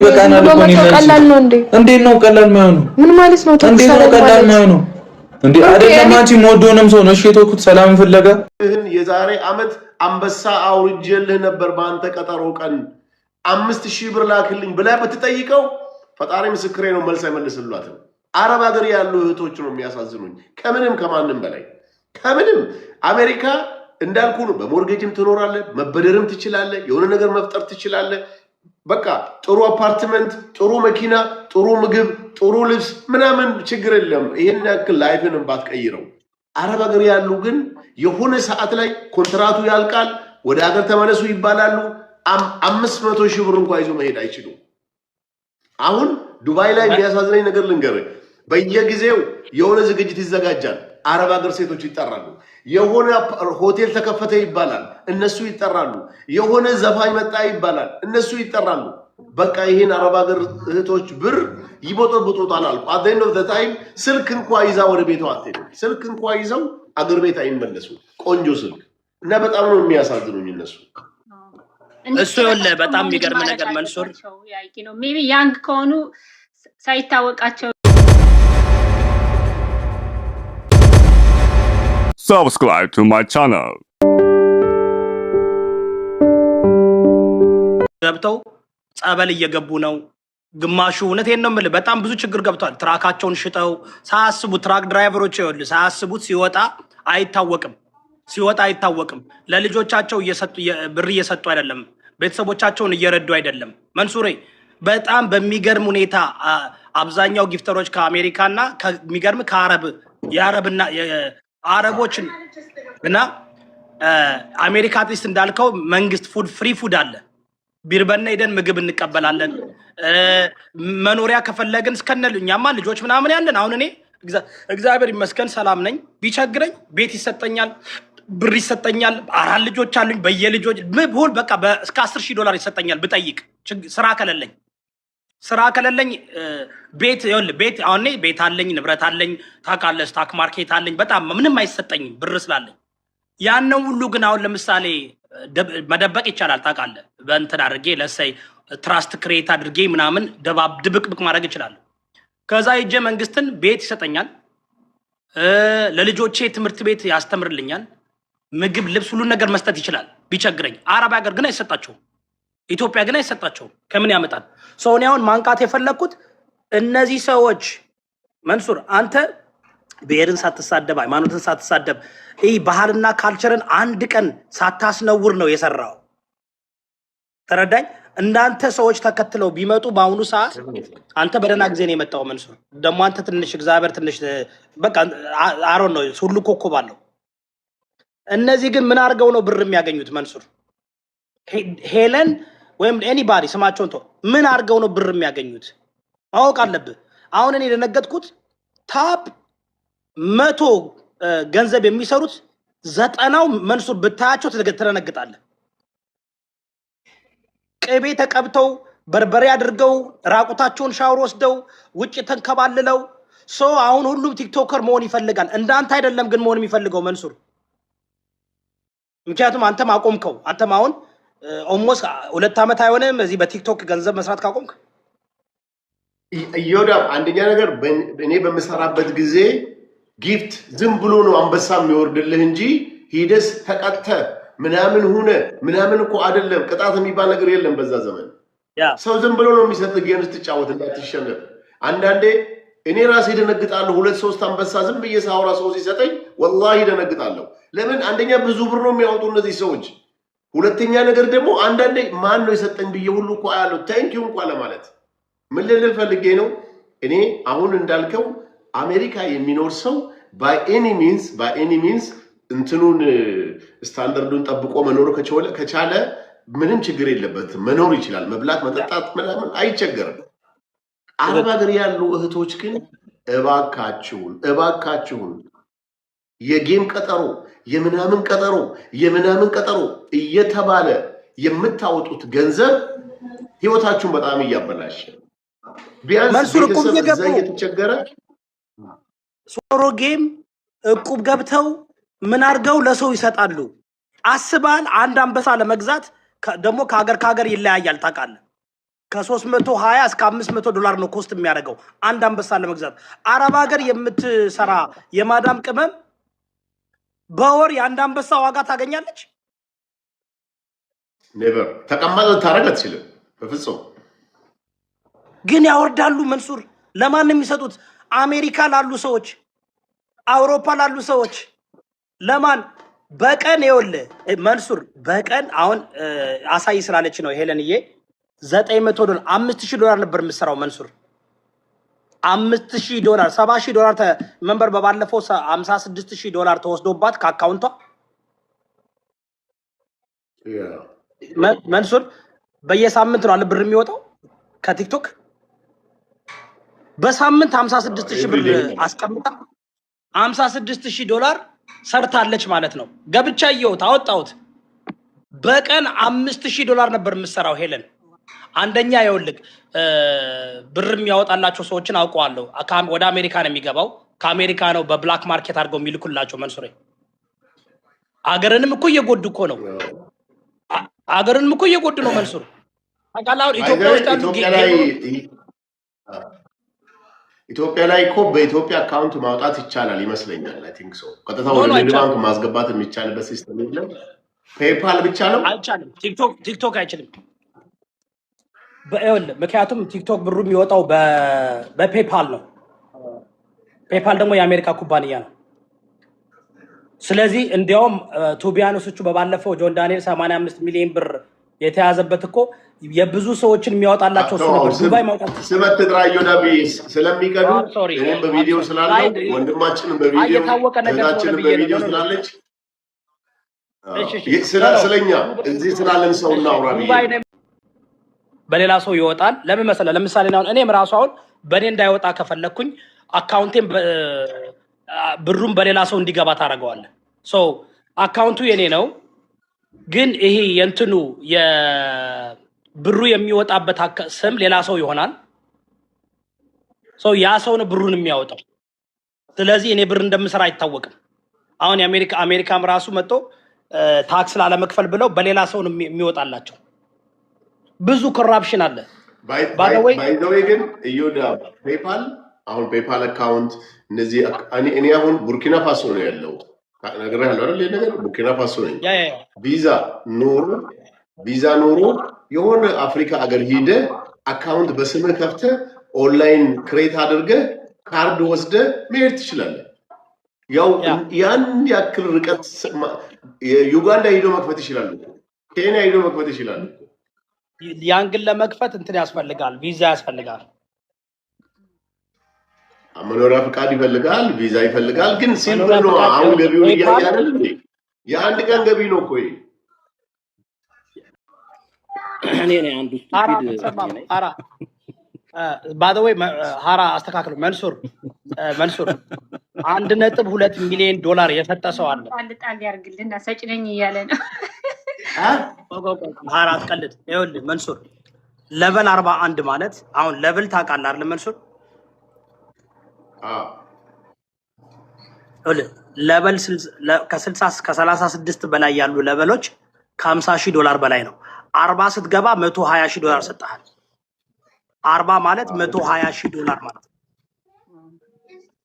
በቃና ቀላል ነው እንዴ? እንዴት ነው ቀላል የማይሆነው? ምን ማለት ነው? እንዴት ነው ቀላል የማይሆነው? እንዴ አይደለም፣ አንቺ የምወደውንም ሰው ነው እሺ የተውኩት ሰላም ፍለጋ። ይህን የዛሬ አመት አንበሳ አውርጄልህ ነበር በአንተ ቀጠሮ ቀን 5,000 ብር ላክልኝ ብላ ብትጠይቀው ፈጣሪ ምስክሬ ነው መልስ አይመልስሏትም። አረብ ሀገር ያሉ እህቶች ነው የሚያሳዝኑኝ ከምንም ከማንም በላይ ከምንም። አሜሪካ እንዳልኩ ነው። በ mortgage ም ትኖራለህ፣ መበደርም ትችላለህ፣ የሆነ ነገር መፍጠር ትችላለህ። በቃ ጥሩ አፓርትመንት፣ ጥሩ መኪና፣ ጥሩ ምግብ፣ ጥሩ ልብስ ምናምን ችግር የለም። ይሄን ያክል life ንም ባትቀይረው። አረብ ሀገር ያሉ ግን የሆነ ሰዓት ላይ ኮንትራቱ ያልቃል፣ ወደ ሀገር ተመለሱ ይባላሉ። 500,000 ብር እንኳ ይዞ መሄድ አይችሉም። አሁን ዱባይ ላይ የሚያሳዝነኝ ነገር ልንገርህ፣ በየጊዜው የሆነ ዝግጅት ይዘጋጃል። አረብ ሀገር ሴቶች ይጠራሉ። የሆነ ሆቴል ተከፈተ ይባላል፣ እነሱ ይጠራሉ። የሆነ ዘፋኝ መጣ ይባላል፣ እነሱ ይጠራሉ። በቃ ይሄን አረብ ሀገር እህቶች ብር ይቦጠብጡታል አልኩ። At the end of the time ስልክ እንኳ ይዛ ወደ ቤቷ አትሄድም። ስልክ እንኳ ይዘው አገር ቤት አይመለሱ። ቆንጆ ስልክ እና በጣም ነው የሚያሳዝኑኝ እነሱ። እሱ ይኸውልህ በጣም የሚገርም ነገር መንሱር Maybe young ከሆኑ ሳይታወቃቸው Subscribe to my channel. ገብተው ጸበል እየገቡ ነው። ግማሹ እውነቴን ነው የምልህ በጣም ብዙ ችግር ገብቷል። Truck ኣቸውን ሽጠው ሳያስቡት truck driver ኦች ይኸውልህ ሳያስቡት ሲወጣ አይታወቅም፣ ሲወጣ አይታወቅም። ለልጆቻቸው እየሰጡ ብር እየሰጡ አይደለም፣ ቤተሰቦቻቸውን እየረዱ አይደለም። መንሱሬ በጣም በሚገርም ሁኔታ አብዛኛው gifter ኦች ከአሜሪካና ከሚገርም ከአረብ የአረብና አረቦችን እና አሜሪካ at least እንዳልከው መንግስት food free food አለ። ቢርበን ሄደን ምግብ እንቀበላለን። መኖሪያ ከፈለግን እስከነ እኛማ ልጆች ምናምን ያለን አሁን እኔ እግዚአብሔር ይመስገን ሰላም ነኝ። ቢቸግረኝ ቤት ይሰጠኛል፣ ብር ይሰጠኛል። አራት ልጆች አሉኝ። በየልጆች ሁል በቃ እስከ 10,000 ዶላር ይሰጠኛል ብጠይቅ ስራ ከሌለኝ ስራ ከሌለኝ ቤት ይኸውልህ ቤት አሁን እኔ ቤት አለኝ፣ ንብረት አለኝ፣ ታውቃለህ፣ stock market አለኝ። በጣም ምንም አይሰጠኝም ብር ስላለኝ። ያንን ሁሉ ግን አሁን ለምሳሌ መደበቅ ይቻላል ታውቃለህ። በእንትን አድርጌ let's say trust create አድርጌ ምናምን ደባብ ድብቅብቅ ማድረግ እችላለሁ። ከዛ ሄጄ መንግስትን ቤት ይሰጠኛል፣ ለልጆቼ ትምህርት ቤት ያስተምርልኛል፣ ምግብ፣ ልብስ፣ ሁሉን ነገር መስጠት ይችላል ቢቸግረኝ። አረብ ሀገር ግን አይሰጣቸውም። ኢትዮጵያ ግን አይሰጣቸውም። ከምን ያመጣል? ሰው እኔ አሁን ማንቃት የፈለግኩት እነዚህ ሰዎች መንሱር፣ አንተ ብሔርን ሳትሳደብ ሃይማኖትን ሳትሳደብ ይህ ባህልና culture ን አንድ ቀን ሳታስነውር ነው የሰራው። ተረዳኝ። እንዳንተ ሰዎች ተከትለው ቢመጡ በአሁኑ ሰዓት አንተ በደህና ጊዜ ነው የመጣው መንሱር። ደግሞ አንተ ትንሽ እግዚአብሔር ትንሽ በቃ አሮን ነው ሁሉ ኮከብ አለው። እነዚህ ግን ምን አድርገው ነው ብር የሚያገኙት መንሱር? ሄለን ወይም anybody ስማቸውን ተው፣ ምን አድርገው ነው ብር የሚያገኙት ማወቅ አለብህ። አሁን እኔ የደነገጥኩት top 100 ገንዘብ የሚሰሩት 90ው መንሱር ብታያቸው ትደነግጣለህ። ቅቤ ተቀብተው በርበሬ አድርገው ራቁታቸውን ሻወር ወስደው ውጭ ተንከባልለው so አሁን ሁሉም TikToker መሆን ይፈልጋል። እንዳንተ አይደለም ግን መሆን የሚፈልገው መንሱር። ምክንያቱም አንተም አቆምከው። አንተም አሁን almost 2 ዓመት አይሆንም እዚህ በቲክቶክ ገንዘብ መስራት ካቆምክ። እዮዳብ፣ አንደኛ ነገር እኔ በምሰራበት ጊዜ gift ዝም ብሎ ነው አንበሳ የሚወርድልህ እንጂ ሂደስ ተቀጥተ ምናምን ሁነ ምናምን እኮ አይደለም። ቅጣት የሚባል ነገር የለም በዛ ዘመን። ሰው ዝም ብሎ ነው የሚሰጥ game ስትጫወት እንዳትሸነፍ። አንዳንዴ እኔ ራሴ ደነግጣለሁ። ሁለት ሶስት አንበሳ ዝም ብዬ ሳውራ ሰው ሲሰጠኝ ወላሂ ደነግጣለሁ። ለምን? አንደኛ ብዙ ብር ነው የሚያወጡ እነዚህ ሰዎች። ሁለተኛ ነገር ደግሞ አንዳንዴ ማን ነው የሰጠኝ ብዬ ሁሉ እኮ አያለሁ። Thank you እንኳ ለማለት ምን ልልህ ፈልጌ ነው። እኔ አሁን እንዳልከው አሜሪካ የሚኖር ሰው by any means እንትኑን ስታንዳርዱን ጠብቆ መኖር ከቻለ ምንም ችግር የለበትም። መኖር ይችላል። መብላት፣ መጠጣት ምናምን አይቸገርም። አረብ ሀገር ያሉ እህቶች ግን እባካችሁን እባካችሁን የ game ቀጠሮ፣ የምናምን ቀጠሮ፣ የምናምን ቀጠሮ እየተባለ የምታወጡት ገንዘብ ህይወታችሁን በጣም እያበላሸ ቢያንስ መንሱር እቁብ ቤተሰብ እዛ እየገቡ እየተቸገረ ሶሮ game እቁብ ገብተው ምን አድርገው ለሰው ይሰጣሉ። አስበሃል? አንድ አንበሳ ለመግዛት ደግሞ ከሀገር ከሀገር ይለያያል ታውቃለህ። ከ320 እስከ 500 ዶላር ነው cost የሚያደርገው አንድ አንበሳ ለመግዛት። አረብ ሀገር የምትሰራ የማዳም ቅመም በወር የአንድ አንበሳ ዋጋ ታገኛለች? Never። ተቀማጭ ልታደርግ አትችልም በፍጹም። ግን ያወርዳሉ። መንሱር፣ ለማን ነው የሚሰጡት? አሜሪካ ላሉ ሰዎች፣ አውሮፓ ላሉ ሰዎች። ለማን? በቀን ይኸውልህ መንሱር፣ በቀን አሁን አሳይ ስላለች ነው ሄለንዬ፣ 900 ዶላር፣ 5,000 ዶላር ነበር የምሰራው መንሱር። 5,000 ዶላር፣ 70,000 ዶላር መንበር በባለፈው 56,000 ዶላር ተወስዶባት ከ account ቷ። መንሱር፣ በየሳምንት ነው አለ ብር የሚወጣው ከቲክቶክ። በሳምንት 56,000 ብር አስቀምጣ 56,000 ዶላር ሰርታለች ማለት ነው። ገብቻ አየሁት፣ አወጣሁት። በቀን 5,000 ዶላር ነበር የምሰራው ሄለን። አንደኛ ይኸውልህ ብር የሚያወጣላቸው ሰዎችን አውቀዋለሁ። ወደ አሜሪካ ነው የሚገባው። ከአሜሪካ ነው በ black market አድርገው የሚልኩላቸው። መንሱሬ፣ አገርንም እኮ እየጎዱ እኮ ነው። አገርንም እኮ እየጎዱ ነው መንሱር። ታውቃለህ አሁን ኢትዮጵያ ውስጥ ያሉ ኢትዮጵያ ላይ እኮ በኢትዮጵያ account ማውጣት ይቻላል ይመስለኛል። I think so። ቀጥታ ወደ ንግድ ባንክ ማስገባት የሚቻልበት system የለም። ፔፓል ብቻ ነው። አይቻልም። ቲክቶክ አይችልም። ይኸውልህ ምክንያቱም ቲክቶክ ብሩ የሚወጣው በፔፓል ነው። ፔፓል ደግሞ የአሜሪካ ኩባንያ ነው። ስለዚህ እንዲያውም ቱቢያኖሶቹ በባለፈው ጆን ዳንኤል 85 ሚሊዮን ብር የተያዘበት እኮ የብዙ ሰዎችን የሚያወጣላቸው እሱ ነበር። ዱባይ ማውጣት ስም አትጥራ እዮዳብ፣ ስለሚቀዱ። እኔም በቪዲዮ ስላለው፣ ወንድማችንም በቪዲዮ፣ የታወቀ ነገር እህታችንም በቪዲዮ ስላለች ስለኛ እዚህ ስላለን ሰው እናውራ ብዬ። በሌላ ሰው ይወጣል። ለምን መሰለህ? ለምሳሌ አሁን እኔም ራሱ አሁን በእኔ እንዳይወጣ ከፈለግኩኝ account ኤን ብሩን በሌላ ሰው እንዲገባ ታደርገዋለህ። So account ኡ የኔ ነው፣ ግን ይሄ የእንትኑ የብሩ የሚወጣበት ስም ሌላ ሰው ይሆናል። So ያ ሰው ነው ብሩን የሚያወጣው። ስለዚህ እኔ ብር እንደምሰራ አይታወቅም። አሁን የአሜሪካ አሜሪካም ራሱ መጥቶ tax ላለመክፈል ብለው በሌላ ሰው ነው የሚወጣላቸው። ብዙ corruption አለ። By the way ግን እዮዳ፣ ፔፓል አሁን ፔፓል account እነዚህ እኔ አሁን ቡርኪና ፋሶ ነው ያለው፣ ነግሬሃለሁ አይደል? ይሄ ነገር ቡርኪና ፋሶ ነኝ። ቪዛ ኖሮ የሆነ አፍሪካ አገር ሂደህ account በስምህ ከፍተህ online create አድርገህ ካርድ ወስደህ መሄድ ትችላለህ። ያው ያን ያክል ርቀት ዩጋንዳ ሂዶ መክፈት ይችላሉ። ኬንያ ሂዶ መክፈት ይችላሉ። ያን ግን ለመክፈት እንትን ያስፈልጋል፣ ቪዛ ያስፈልጋል። መኖሪያ ፈቃድ ይፈልጋል፣ ቪዛ ይፈልጋል። ግን simple ነው። አሁን ገቢውን እያየ አይደል እንዴ? የአንድ ቀን ገቢ ነው እኮ ይሄ። እኔ ነኝ አንዱ stupid። ሀራ፣ by the way ሀራ አስተካክሉ። መንሱር፣ መንሱር፣ 1.2 ሚሊዮን ዶላር የሰጠ ሰው አለ። ጣል ጣል ያርግልና ሰጭ ነኝ እያለ ነው። ሀራ አትቀልድ። ይኸውልህ መንሱር፣ level 41 ማለት አሁን level ታውቃለህ አይደል መንሱር? አዎ። ይኸውልህ level ከ60 ከ36 በላይ ያሉ level ኦች ከ50 ሺህ ዶላር በላይ ነው። 40 ስትገባ 120 ሺህ ዶላር ሰጠሃል። 40 ማለት 120 ሺህ ዶላር ማለት ነው።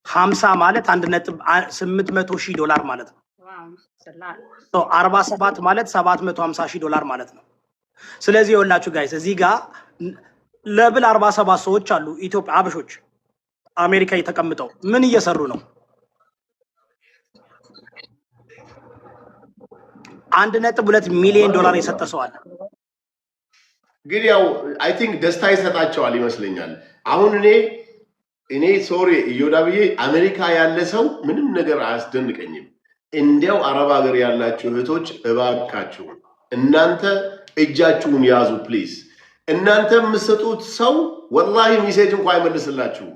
50 ማለት 1.8 ሺህ ዶላር ማለት ነው። 47 ማለት 750 ሺህ ዶላር ማለት ነው። ስለዚህ የወላችሁ guys፣ እዚህ ጋር level 47 ሰዎች አሉ። ኢትዮጵያ አበሾች አሜሪካ የተቀምጠው ምን እየሰሩ ነው? 1.2 ሚሊዮን ዶላር የሰጠ ሰው አለ። ግን ያው I think ደስታ ይሰጣቸዋል ይመስለኛል። አሁን እኔ sorry እዮዳብዬ፣ አሜሪካ ያለ ሰው ምንም ነገር አያስደንቀኝም። እንዲያው አረብ ሀገር ያላችሁ እህቶች እባካችሁ እናንተ እጃችሁን ያዙ please። እናንተ የምትሰጡት ሰው ወላሂ message እንኳ አይመልስላችሁም።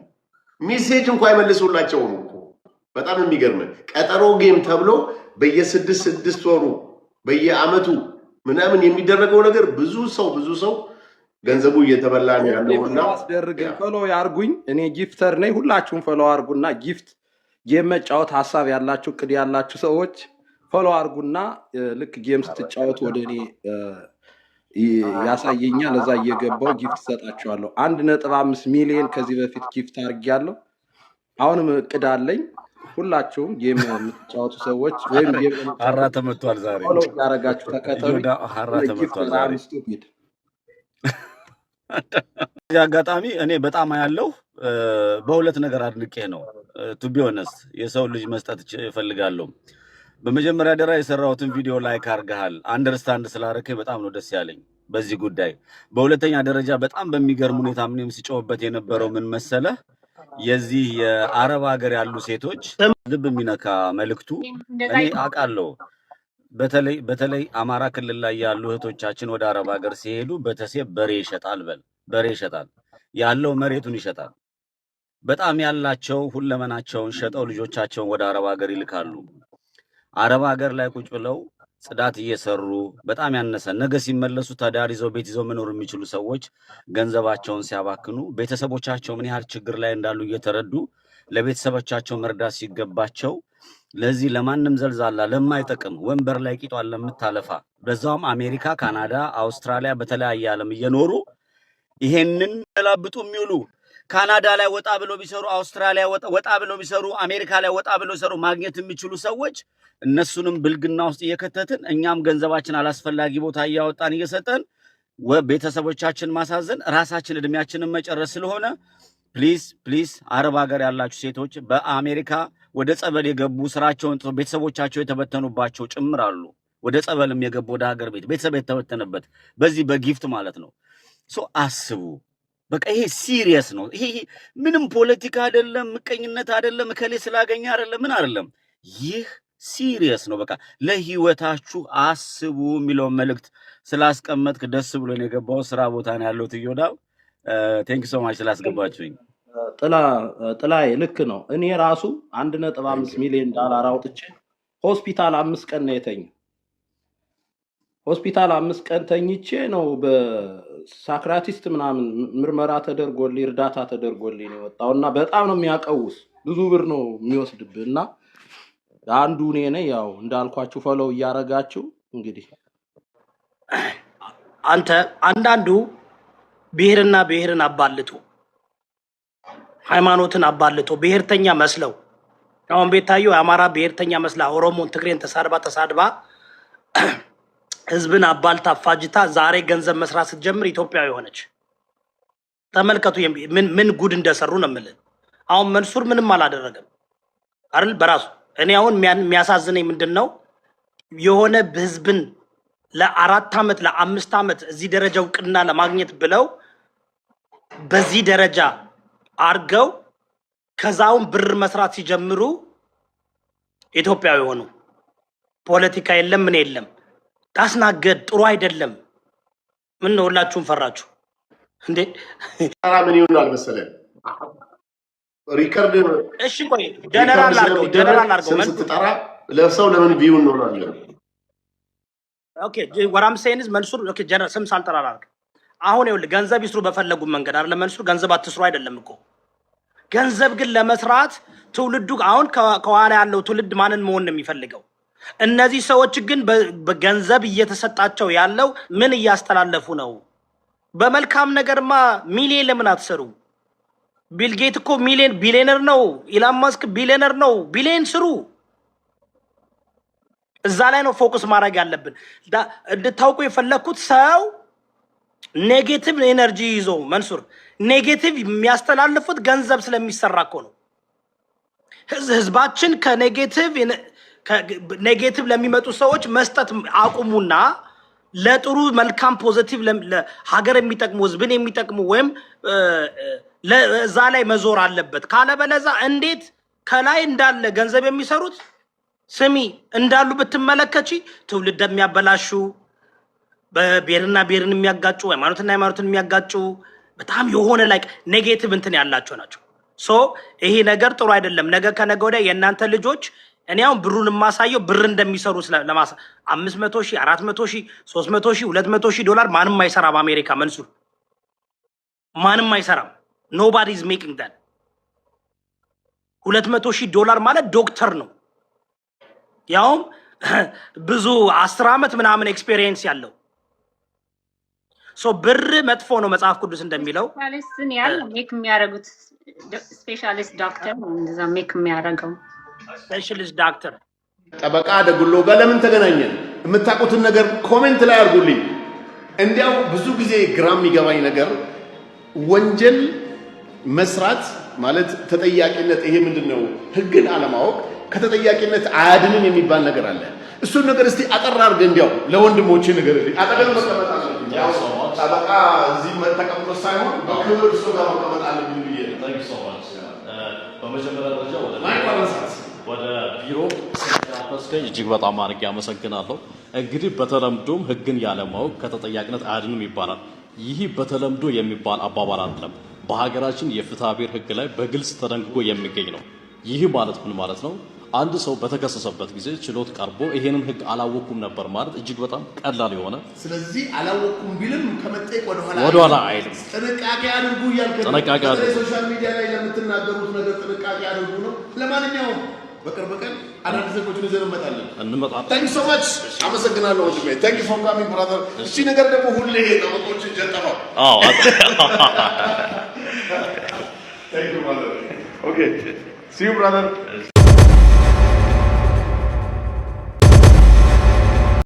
Message እንኳ አይመልሱላቸውም እኮ። በጣም የሚገርም ቀጠሮ game ተብሎ በየስድስት ስድስት ወሩ በየአመቱ ምናምን የሚደረገው ነገር ብዙ ሰው ገንዘቡ እየተበላ ነው ያለው እና Follow አስደርገኝ፣ follow ያርጉኝ። እኔ gifter ነኝ። ሁላችሁም follow አርጉና gift game መጫወት ሀሳብ ያላችሁ፣ እቅድ ያላችሁ ሰዎች follow አርጉና ልክ game ስትጫወቱ ወደ እኔ ያሳየኛል። እዛ እየገባው gift እሰጣቸዋለሁ። 1.5 ሚሊዮን ከዚህ በፊት gift አድርጌያለሁ። አሁንም እቅድ አለኝ። ሁላችሁም game የምትጫወቱ ሰዎች ወይም game ሀራ ለመጫወት ተመቷል ዛሬ። follow እያደረጋችሁ ተከተሉኝ። እዮዳ ሀራ gift ተመቷል ዛሬ። በጣም stupid። በዚህ አጋጣሚ እኔ በጣም ያለው በሁለት ነገር አድንቄ ነው፣ to be honest የሰው ልጅ መስጠት እፈልጋለሁ። በመጀመሪያ ደረጃ የሰራሁትን ቪዲዮ like አድርገሃል። Understand ስላደረከኝ በጣም ነው ደስ ያለኝ በዚህ ጉዳይ። በሁለተኛ ደረጃ በጣም በሚገርም ሁኔታ ምንም ሲጮህበት የነበረው ምን መሰለህ፣ የዚህ የአረብ ሀገር ያሉ ሴቶች ልብ የሚነካ መልእክቱ እንደዛ እኔ አውቃለሁ። በተለይ በተለይ አማራ ክልል ላይ ያሉ እህቶቻችን ወደ አረብ ሀገር ሲሄዱ በተሴ በሬ ይሸጣል፣ በል በሬ ይሸጣል፣ ያለው መሬቱን ይሸጣል። በጣም ያላቸው ሁለመናቸውን ሸጠው ልጆቻቸውን ወደ አረብ ሀገር ይልካሉ። አረብ ሀገር ላይ ቁጭ ብለው ጽዳት እየሰሩ በጣም ያነሰ ነገ ሲመለሱ ትዳር ይዘው ቤት ይዘው መኖር የሚችሉ ሰዎች ገንዘባቸውን ሲያባክኑ ቤተሰቦቻቸው ምን ያህል ችግር ላይ እንዳሉ እየተረዱ ለቤተሰቦቻቸው መርዳት ሲገባቸው ለዚህ ለማንም ዘልዛላ ለማይጠቅም ወንበር ላይ ቂጧን ለምታለፋ በዛውም አሜሪካ፣ ካናዳ፣ አውስትራሊያ በተለያየ ዓለም እየኖሩ ይሄንን ላብጡ የሚውሉ፣ ካናዳ ላይ ወጣ ብለው ቢሰሩ፣ አውስትራሊያ ወጣ ብለው ቢሰሩ፣ አሜሪካ ላይ ወጣ ብለው ቢሰሩ ማግኘት የሚችሉ ሰዎች እነሱንም ብልግና ውስጥ እየከተትን እኛም ገንዘባችን አላስፈላጊ ቦታ እያወጣን እየሰጠን ቤተሰቦቻችን ማሳዘን ራሳችን እድሜያችንን መጨረስ ስለሆነ please please አረብ ሀገር ያላችሁ ሴቶች፣ በአሜሪካ ወደ ጸበል የገቡ፣ ስራቸውን ጥተው ቤተሰቦቻቸው የተበተኑባቸው ጭምር አሉ። ወደ ጸበልም የገቡ፣ ወደ ሀገር ቤት ቤተሰብ የተበተነበት በዚህ በ gift ማለት ነው። So አስቡ። በቃ ይሄ serious ነው። ይሄ ምንም ፖለቲካ አይደለም፣ ምቀኝነት አይደለም፣ እከሌ ስላገኘ አይደለም፣ ምን አይደለም። ይህ serious ነው። በቃ ለህይወታችሁ አስቡ የሚለውን መልእክት ስላስቀመጥክ ደስ ብሎ ነው የገባው። ስራ ቦታ ነው ያለሁት። እዮዳብ፣ thank you so much ስላስገባችሁኝ። ጥላ ጥላዬ ልክ ነው። እኔ ራሱ 1.5 ሚሊዮን ዳላር አውጥቼ ሆስፒታል 5 ቀን ነው የተኛው። ሆስፒታል 5 ቀን ተኝቼ ነው በ psychiatrist ምናምን ምርመራ ተደርጎልኝ እርዳታ ተደርጎልኝ ነው የወጣው እና በጣም ነው የሚያቀውስ። ብዙ ብር ነው የሚወስድብህ እና አንዱ እኔ ነኝ። ያው እንዳልኳችሁ follow እያረጋችሁ እንግዲህ። አንተ አንዳንዱ ብሔርና ብሔርን አባልቶ፣ ሃይማኖትን አባልቶ ብሔርተኛ መስለው፣ አሁን ቤታዮ የአማራ ብሔርተኛ መስላ ኦሮሞን፣ ትግሬን ተሳድባ ተሳድባ ህዝብን አባልታ አፋጅታ ዛሬ ገንዘብ መስራት ስትጀምር ኢትዮጵያዊ ሆነች። ተመልከቱ ምን ምን ጉድ እንደሰሩ ነው የምልህ። አሁን መንሱር ምንም አላደረገም አይደል? በራሱ እኔ አሁን የሚያሳዝነኝ ምንድን ነው፣ የሆነ ህዝብን ለ4 ዓመት ለ5 ዓመት እዚህ ደረጃ እውቅና ለማግኘት ብለው በዚህ ደረጃ አርገው ከዛውን ብር መስራት ሲጀምሩ ኢትዮጵያዊ ሆኑ። ፖለቲካ የለም፣ ምን የለም። ታስናገድ ጥሩ አይደለም። ምን ነው ሁላችሁም ፈራችሁ እንዴ? ራ ምን ይሆናል መሰለህ record እሺ ቆይ ጀነራል record አድርገው ስለሚደረግ ጀነራል አድርገው ስም መንሱር ስትጠራ ለሰው ለምን view እንሆናለን? Okay, what I'm saying is መንሱር፣ okay, ጀነራል ስም ሳልጠራ አድርግ። አሁን ይኸውልህ ገንዘብ ይስሩ በፈለጉ መንገድ አይደለም መንሱር፣ ገንዘብ አትስሩ አይደለም እኮ። ገንዘብ ግን ለመስራት ትውልዱ አሁን ከኋላ ያለው ትውልድ ማንን መሆን ነው የሚፈልገው? እነዚህ ሰዎች ግን በገንዘብ እየተሰጣቸው ያለው ምን እያስተላለፉ ነው? በመልካም ነገርማ ሚሊየን ለምን አትሰሩ? ቢል ጌት እኮ ሚሊየን ቢሊዮነር ነው። ኢላን ማስክ ቢሊዮነር ነው። ቢሊየን ስሩ። እዛ ላይ ነው focus ማድረግ ያለብን። እንድታውቁ የፈለግኩት ሰው negative energy ይዞ፣ መንሱር፣ negative የሚያስተላልፉት ገንዘብ ስለሚሰራ እኮ ነው። ህዝባችን ከ negative ለሚመጡ ሰዎች መስጠት አቁሙና ለጥሩ መልካም positive ሀገር የሚጠቅሙ፣ ህዝብን የሚጠቅሙ ወይም እዛ ላይ መዞር አለበት። ካለበለዛ እንዴት ከላይ እንዳለ ገንዘብ የሚሰሩት ስሚ እንዳሉ ብትመለከቺ ትውልድ የሚያበላሹ፣ በብሔርና ብሔርን የሚያጋጩ፣ ሃይማኖትና ሃይማኖትን የሚያጋጩ፣ በጣም የሆነ like negative እንትን ያላቸው ናቸው። So ይሄ ነገር ጥሩ አይደለም። ነገ ከነገ ወዲያ የእናንተ ልጆች፣ እኔ አሁን ብሩን የማሳየው ብር እንደሚሰሩ ለማሳ 500,000፣ 400,000፣ 300,000፣ 200,000 ዶላር ማንም አይሰራም። አሜሪካ መንሱር ማንም አይሰራም። Nobody is making that። 200,000 ዶላር ማለት ዶክተር ነው፣ ያውም ብዙ 10 ዓመት ምናምን experience ያለው። So ብር መጥፎ ነው መጽሐፍ ቅዱስ እንደሚለው። Specialist ን ያህል make የሚያደርጉት specialist ዶክተር ነው እንደዛ make የሚያደርገው። Specialist ዶክተር። ጠበቃ ደጉሎ ጋር ለምን ተገናኘን? የምታውቁትን ነገር comment ላይ አድርጉልኝ። እንዲያው ብዙ ጊዜ ግራ የሚገባኝ ነገር ወንጀል መስራት ማለት ተጠያቂነት፣ ይሄ ምንድን ነው? ህግን አለማወቅ ከተጠያቂነት አያድንም የሚባል ነገር አለ። እሱን ነገር እስቲ አጠር አድርገህ እንዲያው ለወንድሞቼ ንገርልኝ። አጠገብ መቀመጥ አለብኝ። ያው ጠበቃ እዚህ ተቀምጦ ሳይሆን በክብር እሱ ጋር መቀመጥ አለብኝ ብዬ ነው። በመጀመሪያ ደረጃ ወደ Mic ማንሳት። ወደ ቢሮ ስለጋበዝከኝ እጅግ በጣም አድርጌ አመሰግናለሁ። እንግዲህ በተለምዶም ህግን ያለማወቅ ከተጠያቂነት አያድንም ይባላል። ይህ በተለምዶ የሚባል አባባል አይደለም። በሀገራችን የፍትሐ ብሔር ህግ ላይ በግልጽ ተደንግጎ የሚገኝ ነው። ይህ ማለት ምን ማለት ነው? አንድ ሰው በተከሰሰበት ጊዜ ችሎት ቀርቦ ይሄንን ህግ አላወኩም ነበር ማለት እጅግ በጣም ቀላል የሆነ ስለዚህ አላወቅኩም ቢልም ከመጠየቅ ወደኋላ ወደኋላ አይልም። ጥንቃቄ አድርጉ እያልክ ነው። ጥንቃቄ አድርጉ። በተለይ social media ላይ ለምትናገሩት ነገር ጥንቃቄ አድርጉ ነው። ለማንኛውም በቅርብ ቀን አዳዲስ ነገሮችን ይዘን እንመጣለን። እንመጣለን። Thank so much፣ አመሰግናለሁ ወንድሜ። Thank you for coming, brother። እቺ ነገር ደግሞ ሁሌ ጠበቆችን ጀጠፋው። አዎ። Thank you, brother. Okay, see you, brother.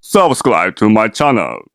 Subscribe to my channel.